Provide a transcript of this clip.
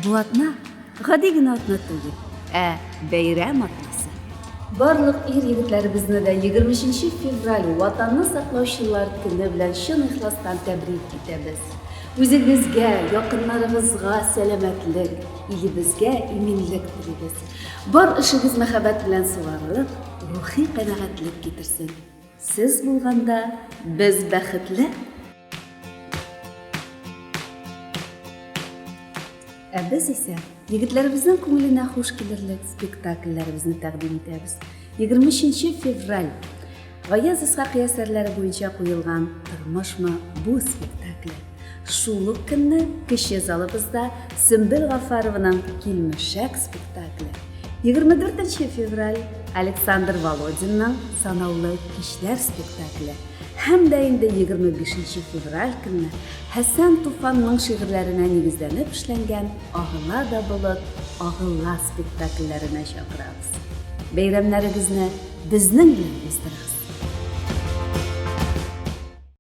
Бу атна гади генә атна түгел, ә бәйрәм атнасы. Барлык ир-егетләребезне дә 23 февраль Ватанны саклаучылар көне белән чын ихластан тәбрик итәбез. Үзегезгә, якыннарыгызга сәламәтлек, илебезгә иминлек телибез. Бар эшегез мәхәббәт белән сугарылып, рухи канәгатьлек китерсен. Сез булганда без бәхетле! Ә без исә егетләребезнең күңеленә хуш килерлек спектакльләребезне тәкъдим итәбез. 23 февраль Гаяз Исхакый әсәрләре буенча куелган Тормышмы бу спектакле. Шул ук көнне кече залыбызда Сөмбел Гафарованың Килмешәк спектакле. 24 февраль Александр Володинның Санаулы кичләр спектакле. Һәм дә инде 25 февраль көнне Хәсән Туфанның шигырьләренә нигезләнеп эшләнгән Агыла да болыт, агыла спектакльләренә чакырабыз. Бәйрәмнәрегезне безнең белән уздырыгыз!